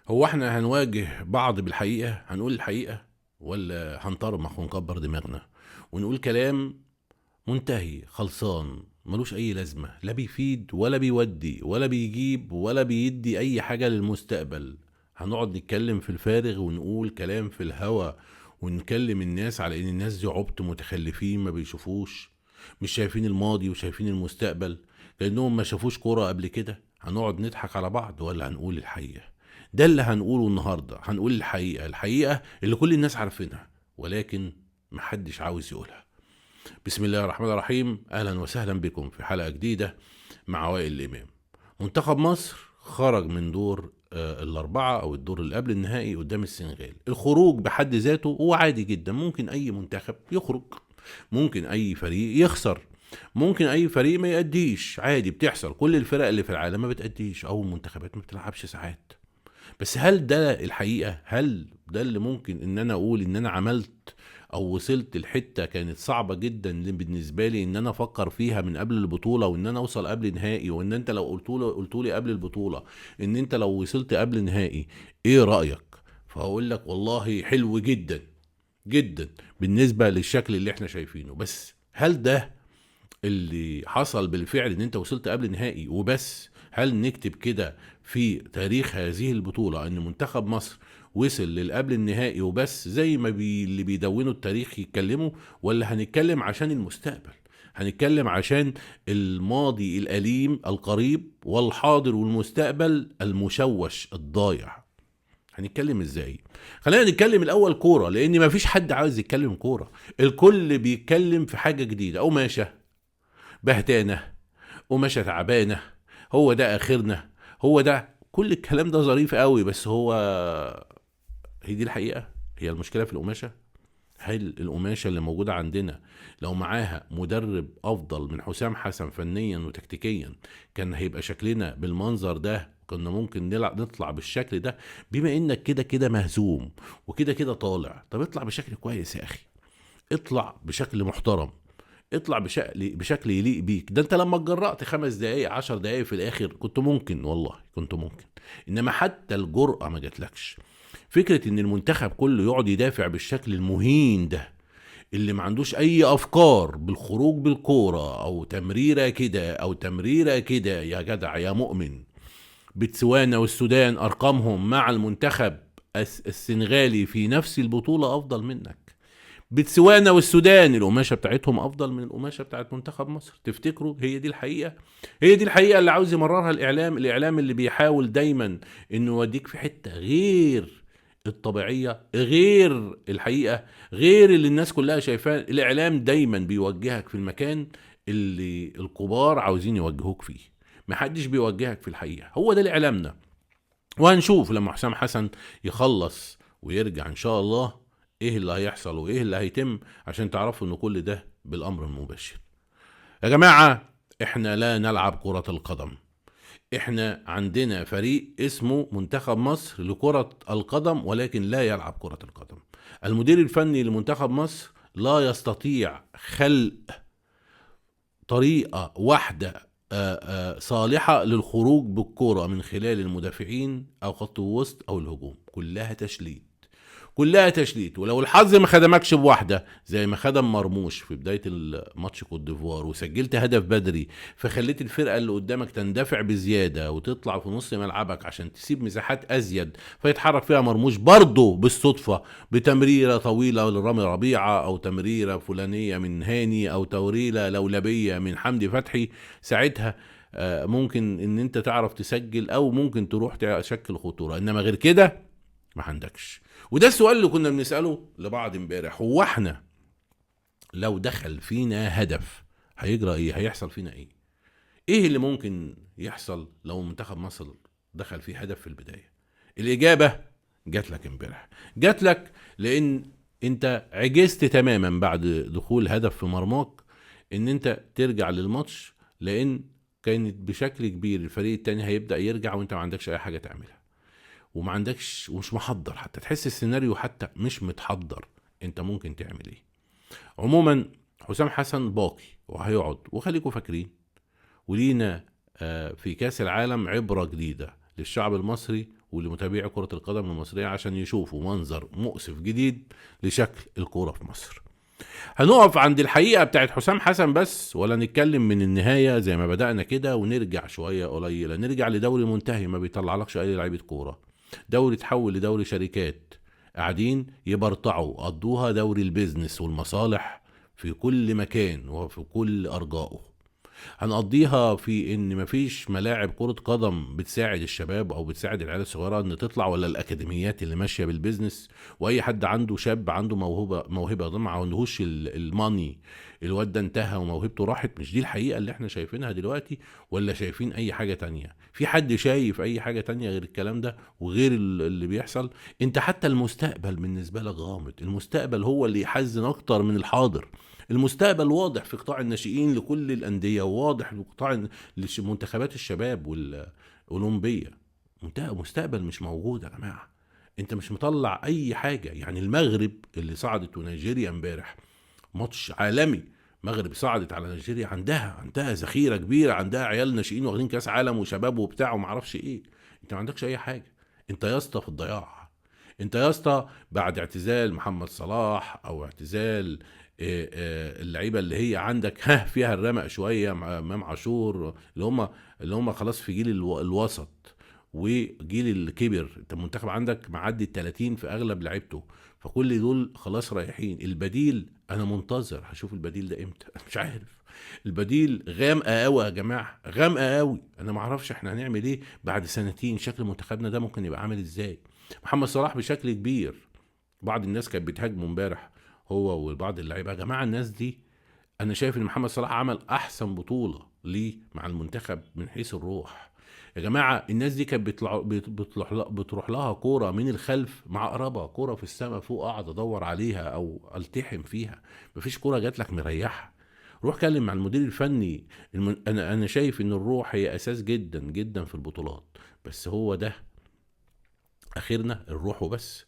هو احنا هنواجه بعض بالحقيقة؟ هنقول الحقيقة ولا هنطرمخ ونكبر دماغنا ونقول كلام منتهي خلصان ملوش اي لازمة، لا بيفيد ولا بيودي ولا بيجيب ولا بيدي اي حاجة للمستقبل؟ هنقعد نتكلم في الفارغ ونقول كلام في الهوا ونكلم الناس على ان الناس دي عبط متخلفين ما بيشوفوش، مش شايفين الماضي وشايفين المستقبل، كأنهم ما شافوش كورة قبل كده. هنقعد نضحك على بعض ولا هنقول الحقيقة؟ ده اللي هنقوله النهاردة، هنقول الحقيقة، الحقيقة اللي كل الناس عارفينها ولكن محدش عاوز يقولها. بسم الله الرحمن الرحيم، أهلا وسهلا بكم في حلقة جديدة مع وائل الإمام. منتخب مصر خرج من دور الأربعة أو الدور اللي قبل النهائي قدام السنغال. الخروج بحد ذاته هو عادي جدا، ممكن أي منتخب يخرج، ممكن أي فريق يخسر، ممكن أي فريق ما يأديش، عادي بتحصل. كل الفرق اللي في العالم ما بتأديش أو المنتخبات ما بتلعبش ساعات. بس هل ده الحقيقة؟ هل ده اللي ممكن إن أنا أقول إن أنا عملت أو وصلت الحتة كانت صعبة جدا بالنسبة لي إن أنا أفكر فيها من قبل البطولة وإن أنا أوصل قبل نهائي، وإن أنت لو قلتولي قبل البطولة إن أنت لو وصلت قبل نهائي إيه رأيك؟ فهقول لك والله حلو جدا جدا بالنسبة للشكل اللي إحنا شايفينه. بس هل ده اللي حصل بالفعل إن أنت وصلت قبل نهائي وبس؟ هل نكتب كده في تاريخ هذه البطولة أن منتخب مصر وصل للقبل النهائي وبس زي ما اللي بيدونوا التاريخ يتكلموا، ولا هنتكلم عشان المستقبل؟ هنتكلم عشان الماضي الأليم القريب والحاضر والمستقبل المشوش الضايع. هنتكلم ازاي؟ خلينا نتكلم الأول كورة، لأن ما فيش حد عاوز يتكلم كورة، الكل بيتكلم في حاجة جديدة. قماشة بهتانة، قماشة تعبانة، هو ده آخرنا، هو ده كل الكلام ده ظريف قوي، بس هو هي دي الحقيقة؟ هي المشكلة في القماشة؟ هل القماشة اللي موجودة عندنا لو معاها مدرب أفضل من حسام حسن فنيا وتكتيكيا كان هيبقى شكلنا بالمنظر ده؟ كنا ممكن نطلع بالشكل ده؟ بما إنك كده كده مهزوم وكده كده طالع، طب اطلع بشكل كويس يا أخي، اطلع بشكل محترم، اطلع بشكل يليق بيك. ده انت لما اتجرأت 5 دقايق 10 دقايق في الاخر كنت ممكن، والله كنت ممكن، انما حتى الجرأة ما جاتلكش. فكرة ان المنتخب كله يقعد يدافع بالشكل المهين ده، اللي ما عندوش اي افكار بالخروج بالكورة او تمريرة كده او تمريرة كده، يا جدع يا مؤمن. بتسوانا والسودان ارقامهم مع المنتخب السنغالي في نفس البطولة افضل منك. بتسوانا والسودان القماشة بتاعتهم أفضل من القماشة بتاعت منتخب مصر. تفتكروا هي دي الحقيقة؟ هي دي الحقيقة اللي عاوز يمررها الإعلام، الإعلام اللي بيحاول دايما إنه يوديك في حتة غير الطبيعية، غير الحقيقة، غير اللي الناس كلها شايفاه. الإعلام دايما بيوجهك في المكان اللي الكبار عاوزين يوجهوك فيه، محدش بيوجهك في الحقيقة. هو ده الإعلامنا. وهنشوف لما حسام حسن يخلص ويرجع إن شاء الله ايه اللي هيحصل وايه اللي هيتم، عشان تعرفوا ان كل ده بالامر المباشر. يا جماعة احنا لا نلعب كرة القدم، احنا عندنا فريق اسمه منتخب مصر لكرة القدم ولكن لا يلعب كرة القدم. المدير الفني لمنتخب مصر لا يستطيع خلق طريقة واحدة صالحة للخروج بالكرة من خلال المدافعين او خط الوسط او الهجوم، كلها تشليت، كلها تشليت. ولو الحظ ما خدمكش بواحدة زي ما خدم مرموش في بداية الماتش كوت ديفوار وسجلت هدف بدري، فخليت الفرقة اللي قدامك تندفع بزيادة وتطلع في نص ملعبك عشان تسيب مساحات أزيد فيتحرك فيها مرموش برضه بالصدفة بتمريرة طويلة لرامي ربيعة أو تمريرة فلانية من هاني أو توريلة لولبية من حمدي فتحي، ساعتها ممكن ان انت تعرف تسجل أو ممكن تروح تشكل خطورة، إنما غير كده ما عندكش. وده السؤال اللي كنا بنسأله لبعض امبارح، هو احنا لو دخل فينا هدف هيجرى ايه؟ هيحصل فينا ايه؟ ايه اللي ممكن يحصل لو منتخب مصر دخل فيه هدف في البداية؟ الإجابة جات لك امبارح، جات لك لأن انت عجزت تماما بعد دخول هدف في مرماك ان انت ترجع للماتش، لأن كانت بشكل كبير الفريق التاني هيبدأ يرجع وانت ما عندكش اي حاجة تعملها، وما عندكش ومش محضر، حتى تحس السيناريو حتى مش متحضر انت ممكن تعمل ايه. عموما حسام حسن باقي وهيقعد، وخليكم فاكرين ولينا في كاس العالم عبرة جديدة للشعب المصري ولمتابعي كرة القدم المصرية عشان يشوفوا منظر مؤسف جديد لشكل الكورة في مصر. هنقف عند الحقيقة بتاعت حسام حسن بس، ولا نتكلم من النهاية زي ما بدأنا كده ونرجع شوية قليلة، نرجع لدوري منتهي ما بيطلعلكش أي لعيبة كورة، دوري تحول لدوري شركات قاعدين يبرطعوا، قضوها دوري ال business والمصالح في كل مكان وفي كل أرجائه. هنقضيها في ان مفيش ملاعب كرة قدم بتساعد الشباب او بتساعد العيال الصغيرة ان تطلع، ولا الاكاديميات اللي ماشية بال business، واي حد عنده شاب عنده موهبة ده ما عندهوش ال money، الواد ده انتهى وموهبته راحت. مش دي الحقيقة اللي احنا شايفينها دلوقتي، ولا شايفين اي حاجة تانية؟ في حد شايف اي حاجة تانية غير الكلام ده وغير اللي بيحصل؟ انت حتى المستقبل بالنسبة لك غامض، المستقبل هو اللي يحزن اكتر من الحاضر. المستقبل واضح في قطاع الناشئين لكل الأندية، وواضح في قطاع منتخبات الشباب والأولمبية. مستقبل مش موجود يا جماعة، انت مش مطلع اي حاجة. يعني المغرب اللي صعدت ونيجيريا امبارح ماتش عالمي، المغرب صعدت على نيجيريا، عندها ذخيرة كبيرة، عندها عيال ناشئين واخدين كاس عالم وشباب وبتاع ومعرفش ايه. انت ما عندكش اي حاجة، انت يا اسطى في الضياع. انت يا اسطى بعد اعتزال محمد صلاح او اعتزال اللعيبة اللي هي عندك فيها الرمق شوية مع امام عاشور، اللي هم خلاص في جيل الوسط وجيل الكبر. انت المنتخب عندك معدي 30 في اغلب لعيبته، فكل دول خلاص رايحين. البديل انا منتظر هشوف البديل ده امتى، مش عارف. البديل غامقه قوي يا جماعة، غامقه قوي. انا ما اعرفش احنا هنعمل ايه بعد سنتين، شكل منتخبنا ده ممكن يبقى عامل ازاي. محمد صلاح بشكل كبير بعض الناس كانت بتهاجمه امبارح هو وبعض اللعيبة. يا جماعة الناس دي، انا شايف ان محمد صلاح عمل احسن بطوله ليه مع المنتخب من حيث الروح. يا جماعة الناس دي كانت بتروح لها كورة من الخلف مع قرابة، كورة في السماء فوق اقعد ادور عليها او التحم فيها، مفيش كورة جات لك مريحه. روح كلم مع المدير الفني. انا شايف ان الروح هي اساس جدا جدا في البطولات، بس هو ده اخرنا الروح وبس،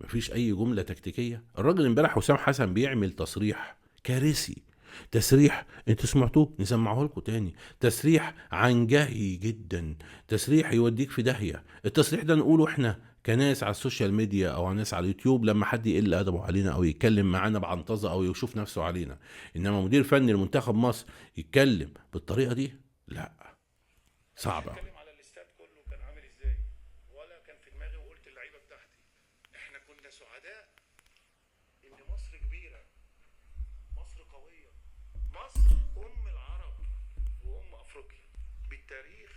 مفيش اي جملة تكتيكية. الراجل امبارح حسام حسن بيعمل تصريح كارثي، تسريح انتوا سمعتوه نسمعه لكم تاني، تسريح عنجهي جدا، تسريح يوديك في داهية. التصريح ده نقوله احنا كناس على ال social media او ناس على اليوتيوب لما حد يقل ادبه علينا او يتكلم معانا بعنطزه او يشوف نفسه علينا، انما مدير فني لمنتخب مصر يتكلم بالطريقة دي لا، صعبة. على الاستاد كله كان عامل ازاي، ولا كان في دماغي وقلت اللعيبة بتاعتي احنا كنا سعداء ان مصر كبيرة، مصر قوية، مصر ام العرب وام افريقيا بالتاريخ،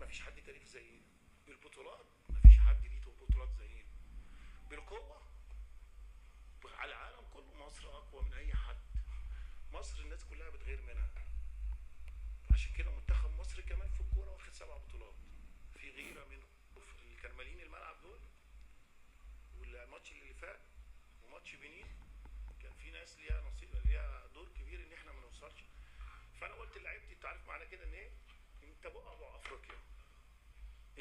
مفيش حد تاريخ زينا، بالبطولات مفيش حد ليه بطولات زينا، بالقوة على العالم كله مصر اقوى من اي حد، مصر الناس كلها بتغير منها. عشان كده منتخب مصر كمان في الكورة واخد 7 بطولات، في غيره منهم اللي كانوا مالين الملعب دول. والماتش اللي فات وماتش بنين كان في ناس ليها نصيب، ليها دور كبير ان احنا ما نوصلش. فانا قلت لعيبتي انت عارف معنى كده ان ايه؟ انت بعبع افريقيا،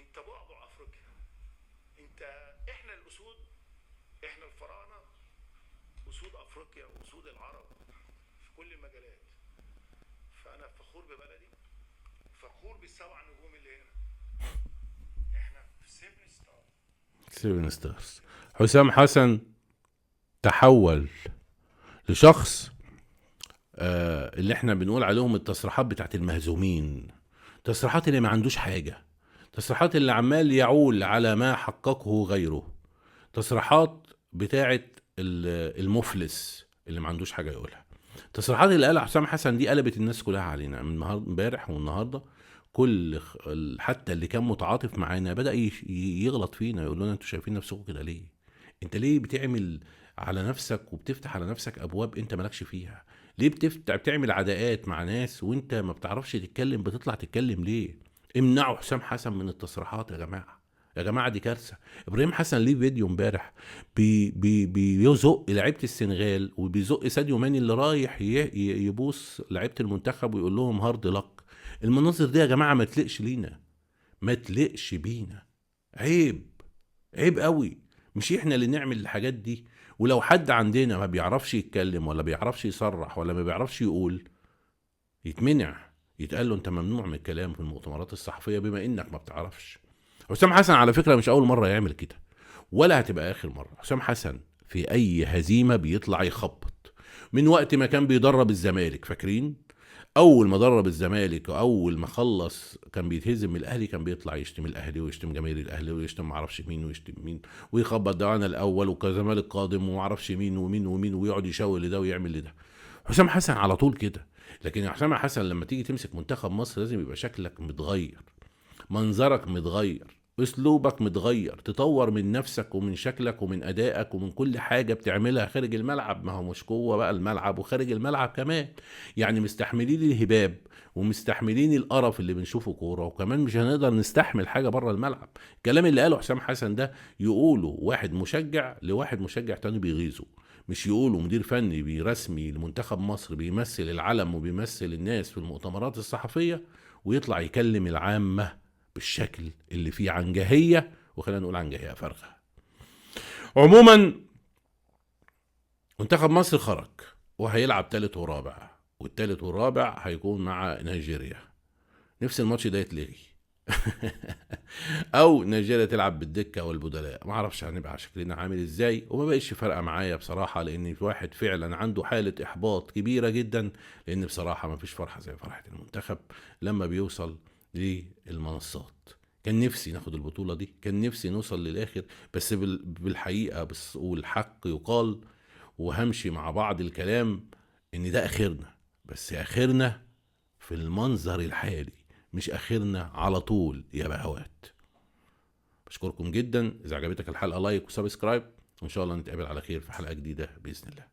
انت بعبع افريقيا، انت احنا الاسود، احنا الفراعنة، اسود افريقيا واسود العرب في كل المجالات. فانا فخور ببلدي، فخور بال7 نجوم اللي هنا، احنا في 7 stars. 7 stars. حسام حسن تحول لشخص اللي احنا بنقول عليهم التصريحات بتاعت المهزومين، تصريحات اللي ما عندوش حاجة، تصريحات اللي عمال يعول على ما حققه غيره، تصريحات بتاعت المفلس اللي ما عندوش حاجة يقولها. تصريحات اللي قالها حسام حسن دي قلبت الناس كلها علينا من امبارح والنهارده. كل حتى اللي كان متعاطف معانا بدأ يغلط فينا، يقول لنا انتوا شايفين نفسكم كده ليه؟ انت ليه بتعمل على نفسك وبتفتح على نفسك ابواب انت مالكش فيها؟ ليه بتعمل عداءات مع ناس وانت ما بتعرفش تتكلم؟ بتطلع تتكلم ليه؟ امنعوا حسام حسن من التصريحات يا جماعة، يا جماعة دي كارثة. ابراهيم حسن ليه فيديو امبارح بيزق لعيبة السنغال وبيزق ساديو ماني اللي رايح يبوس لعيبة المنتخب ويقول لهم hard luck. المناظر دي يا جماعة ما تلقش لينا، ما تلقش بينا، عيب، عيب قوي. مش احنا اللي نعمل الحاجات دي. ولو حد عندنا ما بيعرفش يتكلم ولا بيعرفش يصرح ولا ما بيعرفش يقول، يتمنع، يتقال له انت ممنوع من الكلام في المؤتمرات الصحفية بما انك ما بتعرفش. حسام حسن على فكرة مش اول مرة يعمل كده ولا هتبقى اخر مرة. حسام حسن في اي هزيمة بيطلع يخبط، من وقت ما كان بيدرب الزمالك، فاكرين اول ما درب الزمالك واول ما خلص كان بيتهزم من الاهلي، كان بيطلع يشتم الاهلي ويشتم جماهير الاهلي ويشتم معرفش مين ويشتم مين ويخبط ده انا الاول وكزمالك قادم ومعرفش مين ومين ومين، ويقعد يشاور لده ويعمل لده. حسام حسن على طول كده. لكن يا حسام حسن لما تيجي تمسك منتخب مصر لازم يبقى شكلك متغير، منظرك متغير، اسلوبك متغير، تطور من نفسك ومن شكلك ومن ادائك ومن كل حاجة بتعملها خارج الملعب. ما هو مش جوه بقى الملعب وخارج الملعب كمان، يعني مستحملين الهباب ومستحملين القرف اللي بنشوفه كورة، وكمان مش هنقدر نستحمل حاجة بره الملعب. الكلام اللي قاله حسام حسن ده يقوله واحد مشجع لواحد مشجع تاني بيغيظه، مش يقوله مدير فني بيرسمي لمنتخب مصر بيمثل العلم وبيمثل الناس في المؤتمرات الصحفية ويطلع يكلم العامة بالشكل اللي فيه عنجهية، وخلينا نقول عنجهية فارغة. عموما منتخب مصر خرج وهيلعب تالت ورابع، والتالت والرابع هيكون مع نيجيريا. نفس الماتش ده يتلغي او نيجيريا تلعب بالدكة والبدلاء، ما اعرفش هنبقى شكلنا عامل ازاي، وما بقتش فارقة معايا بصراحة، لان في واحد فعلا عنده حالة احباط كبيرة جدا، لان بصراحة ما فيش فرحة زي فرحة المنتخب لما بيوصل للمنصات. كان نفسي ناخد البطولة دي، كان نفسي نوصل للآخر، بس بالحقيقة بس والحق يقال، وهمشي مع بعض الكلام ان ده اخرنا، بس اخرنا في المنظر الحالي، مش اخرنا على طول يا بهوات. بشكركم جدا، اذا عجبتك الحلقة like و subscribe، وان شاء الله نتقابل على خير في حلقة جديدة بإذن الله.